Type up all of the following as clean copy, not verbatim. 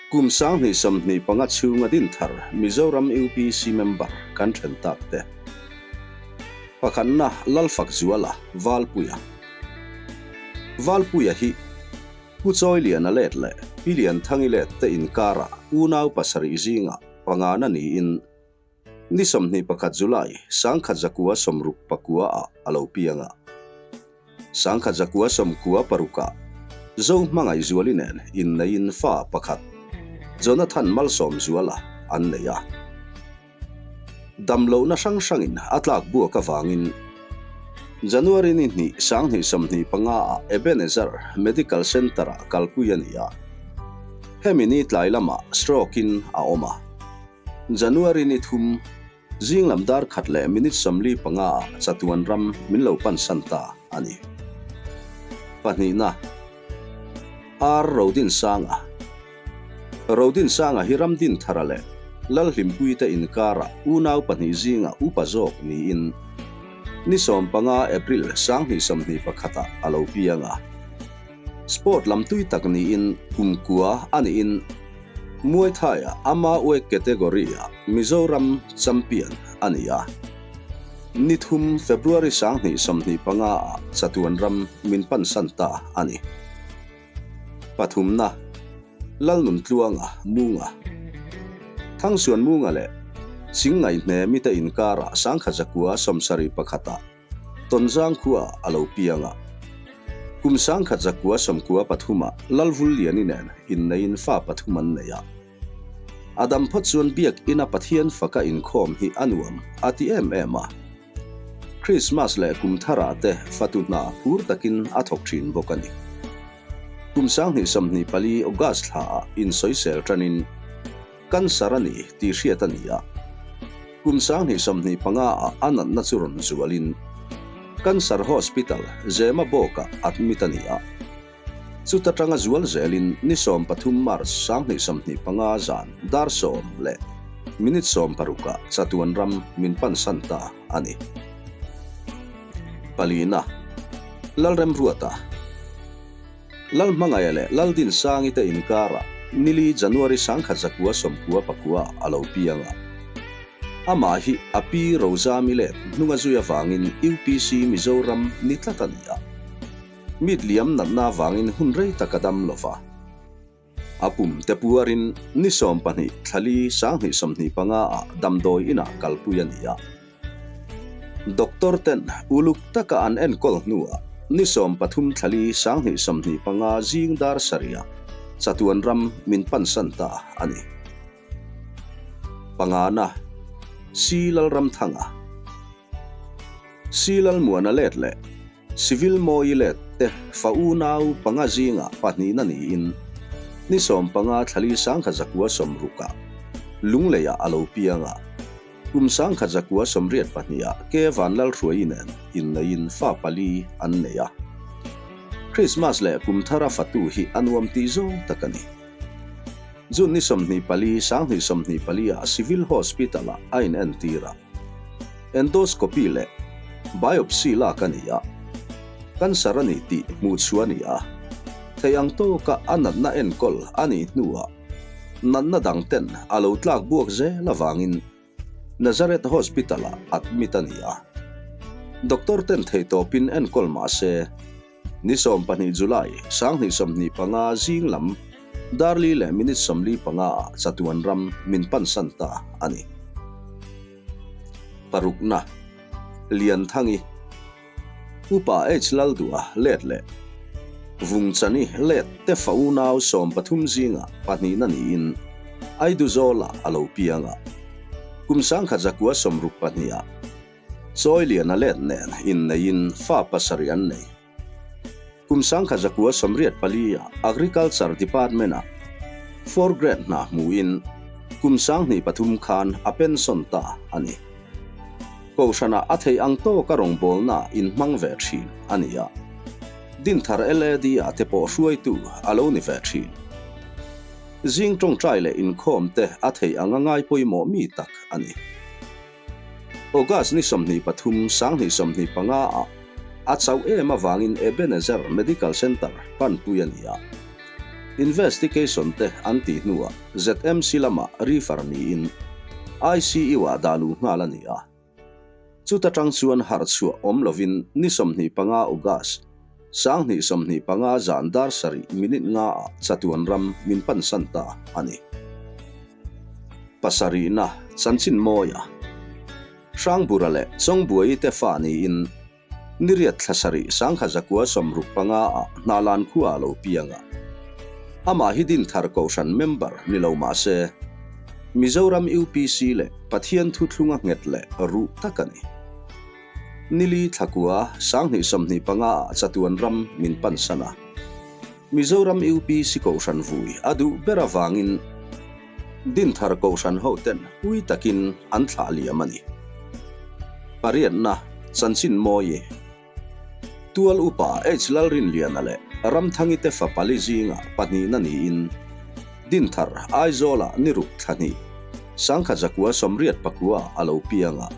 Kum 2025 chhunga din thar Mizoram UPC member kan then tak te. Pakhatna Lalfakzuala, Valpuia. Valpuia hi Pu Chawiliana let leh Pi Lianthangi let te inkarah unau pasarih zinga pangana niin Ni 21 July, 1969 ah a lo piang a. 1996 ah Zo Hmangaihzuali nen inneiin fa pakhat, Jonathan Malsawmzuala an nei a. Damlohna hrang hrangin a tlak buak avangin January ni hnih 2025 ah Ebenezer Medical Centre ah kalpui a ni a. Hemi ni tlai lamah stroke in a awm a. January ni thum, zinglam dar khat leh minute 45 ah chatuan ram min lo pansan ta a ni. Pahnihna, R. Rodinsanga Rodinsanga hi ram dinthara leh Lalhlimpuite inkarah unau pahnih zinga upa zawk niin ni 15 April 2021 ah a lo piang a. Sport lam tui tak niin kumkua a niin Muay Thai-ah ama weight category-ah Mizoram champion a ni a. Ni thum February 2025-ah chatuan ram min pansan ta a ni. Pathumna, Lalnuntluanga Munga Thangsuan Munga leh Chingngaihne mite inkarah 1971-ah Tonzang khua a lo piang a. Kum 1993 ah Lalvulliani nen inneiin fa pathum an nei a. A dam phawt chuan biakina Pathian faka inkhawm hi a nuam a ti em em a. Krismas leh kum tharah te fatu hna phur takin a thawk thin bawk a ni. Kum 2024 August thla ah insawisel tanin Cancer a ni tih hriat a ni a, kum 2025 ah a natna chu rawn zualin Cancer Hospital, Zemabawk ah admit a ni a. Chuta tanga zual zelin ni 13 March 2025 zan dar sawm leh minute 16 ah chatuan ram min pansan ta a ni. Palina, Lalremruata. Lalhmangaia leh Laldinsangi te inkarah nili January 1999 a lo piang a. Amah hi a pi Rozami let hnunga zui avangin UPC Mizoram ni tlat a ni a. Mit liam natna avangin hun rei tak a dam lo va. A pum te puarin ni 12 thlali 2025 ah damdawi inah kalpui a ni a. Doctor ten uluk taka an enkawl hnuah ni 13 thlali 2025 zing dar sarih ah chatuan ram min pansan ta a ni. Pangana, Si Lalramthanga, Si Lalmuana let leh Civil Mawi let te fa unau panga zingah pahnihna niin ni 15 thlali 1960 ah Lungleiah a lo piang a. Kum 1982 ah Ke Vanlalhruaii nen inneiin fa pali an nei a. Krismas leh kum thara fatu hi a nuam tih zawng tak a ni. June ni 24, 2024 ah Civil Hospital ah a inentir a. Endoscopy leh biopsy lak a ni a. Cancer a ni tih hmuhchhuah a ni a. Theih ang tawka a natna enkawl a nih hnuah Natna dang ten a lo tlak buak zel avangin Nazareth Hospital-ah admit a ni a. Doctor ten theihtawpin enkawl mah se, ni 12 July 2025 zing lam dar li leh minute 45 ah chatuan ram min pansan ta a ni. Parukna, Lianthangi. Upa H Lalduha let leh Vungchani let te fa unau 13 zingah pahnihna niin Aiduzawlah a lo piang a. Kum 1962 ah Chawiliana let nen inneiin fa pasarih an nei. Kum 1984 ah Agriculture Department ah Four Grade hna hmuin kum 2003 khan a pension ta a ni. Kohhranah a theih ang tawka rawngbawlna inhmang ve thin a ni a. Dinthar LAD ah te pawh hruaitu a lo ni ve thin. Zing tawngtai leh inkhawm te a theih anga ngai pawimawh mi tak a ni. August ni 23, 2025 ah a chauh em avangin Ebenezer Medical Centre panpui a ni a. Investigation te an tih hnuah ZMC lamah refer niin ICU-ah dah luh nghal a ni a. Chuta tang chuan harh chhuah awm lovin ni 25 August, 2025 zan dar sarih minute ngaah chatuan ram min pansan ta a ni. Pasarihna chanchin mawia Hrangbura leh Chawngbuai te fa niin Niriat thla sarih 1965 ah Hnalan khua a lo piang a. Amah hi Dinthar Kohhran member ni lo mah se, Mizoram UPC leh Pathian thuthlunga nghet leh ruh tak a ni. Nili thla kua 2025 ah chatuan ram min pansan a. Mizoram UPC Kohhran vui a duh ber avangin Dinthar Kohhran hoten ui takin an thlah liam a ni. Pariatna, Chanchin Mawi, Tual upa H Lalrinliana leh Ramthangi te fa pali zinga pahnihna niin Dinthar Aizawlah ni ruk thla hnih, 1989 a lo piang a.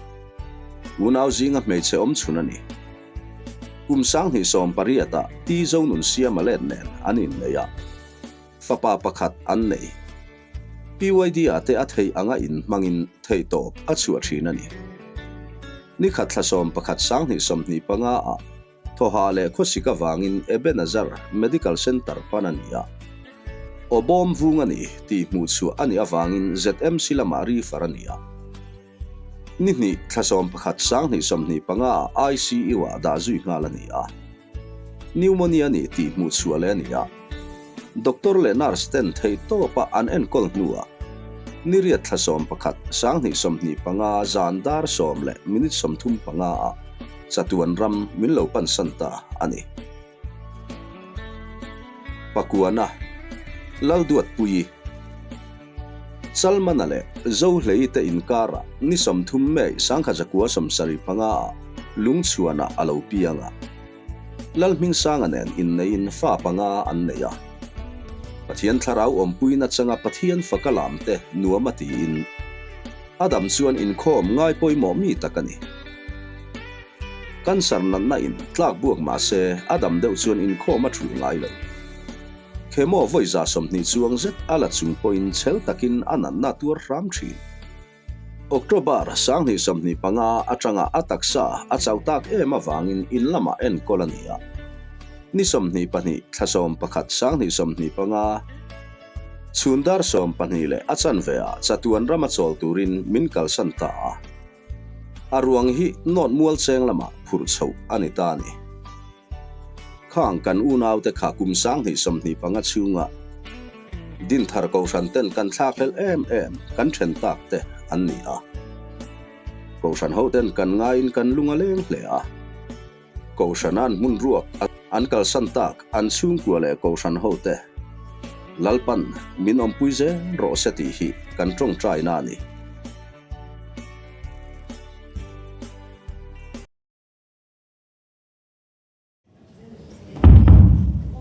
Unau zinga hmeichhe awm chhun a ni. Kum 2018 ah Ti Zonun Siama let nen an innei a. Fapa pakhat an nei. PYD-ah te a theih anga in hmangin theihtawp a chhuah thin a ni. Nikhat thla 11 2025 ah thawha leh khawsik avangin Ebenezer Medical Centre pan a ni a. Aw bawm vung a ni tih hmuh chhuah a nih avangin ZMC lamah refer a ni a. Ni hnih thla 11 2025 ah ICU-ah dah zui nghal a ni a. Pneumonia nih tih hmuh chhuah leh a ni a, doctor leh nurse ten theihtawpa an enkawl hnuah niriat thla 11 2025 zan dar sawm leh minute 35 ah chatuan ram min lo pansan ta a ni. Pakuana, Lalduatpuii, Chalmana leh Zohlei te inkarah ni 30 May 1975 ah Lungchhuanah a lo piang a. Lalhmingsanga nen inneiin fa panga an nei a. Pathian thlarau awmpuina changa Pathian faka lam te nuam a tiin Adam chuan inkhawm ngai pawimawh mi tak a ni. Cancer natna in tlak buak mah se Adam deuh chuan inkhawm a thulh ngai lo. Chemo vawi 20 chuang zet a la chung pawhin chhel takin a natna tuar hram thin. October 2025 atanga a taksa a chau tak em avangin in lamah enkawl a ni a. Ni 22 thla 11 2025 chhun dar 12 leh a chanve ah chatuan rama chawl turin min kalsan ta a. A ruang hi nawt mual cheng lamah phurh chhoh a ni ta a ni. Khang kan unaute kha kum 2025 chhunga Dinthar Kohhran ten kan thlakhlelh em em kan then tak te an ni a. Kohhran ho ten kan ngaiin kan lung a leng hle a. Kohhran an hmun ruak an kalsan tak an chhungkua leh Kohhran ho te Lalpan min awmpui zel rawh se tih hi kan tawngtaina a ni.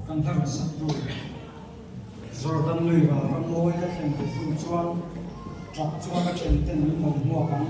Kan hla sak tur Jordan lui ral ram mawi ka thlen ve hun chuan tap chuan a then ten min lo hmuak ang.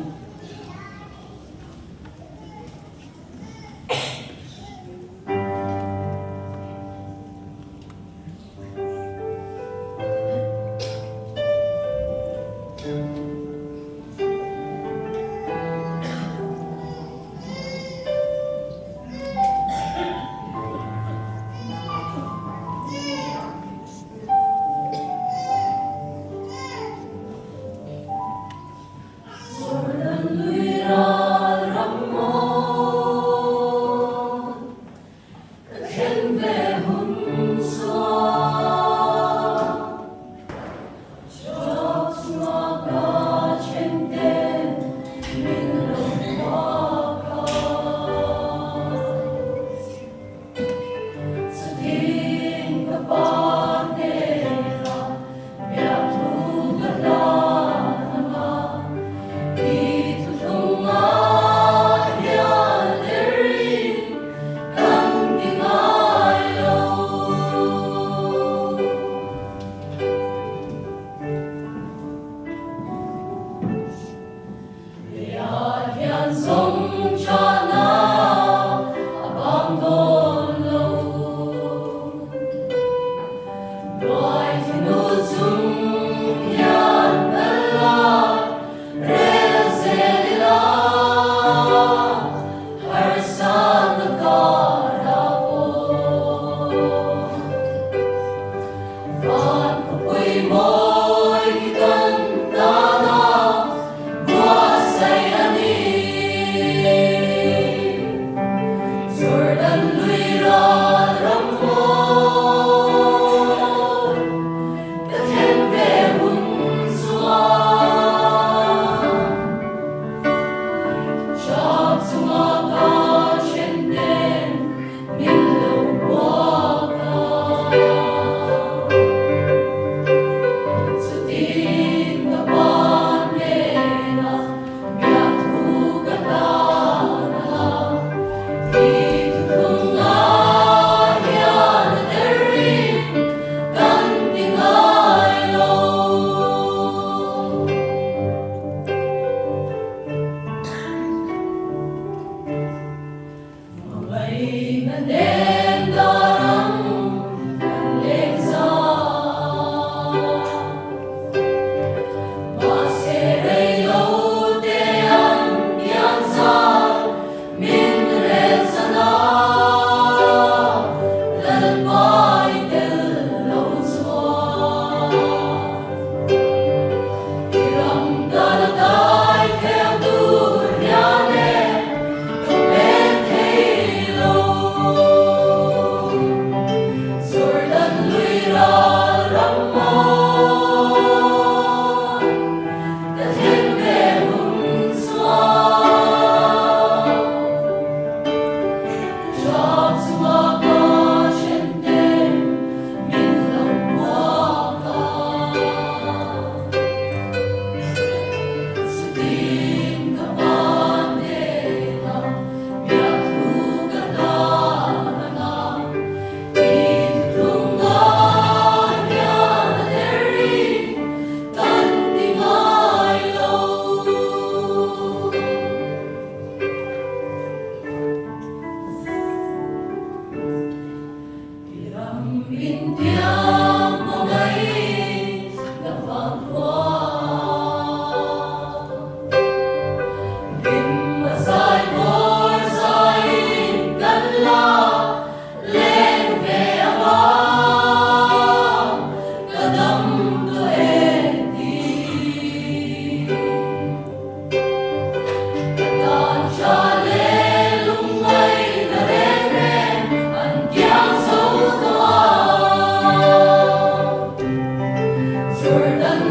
Jordan.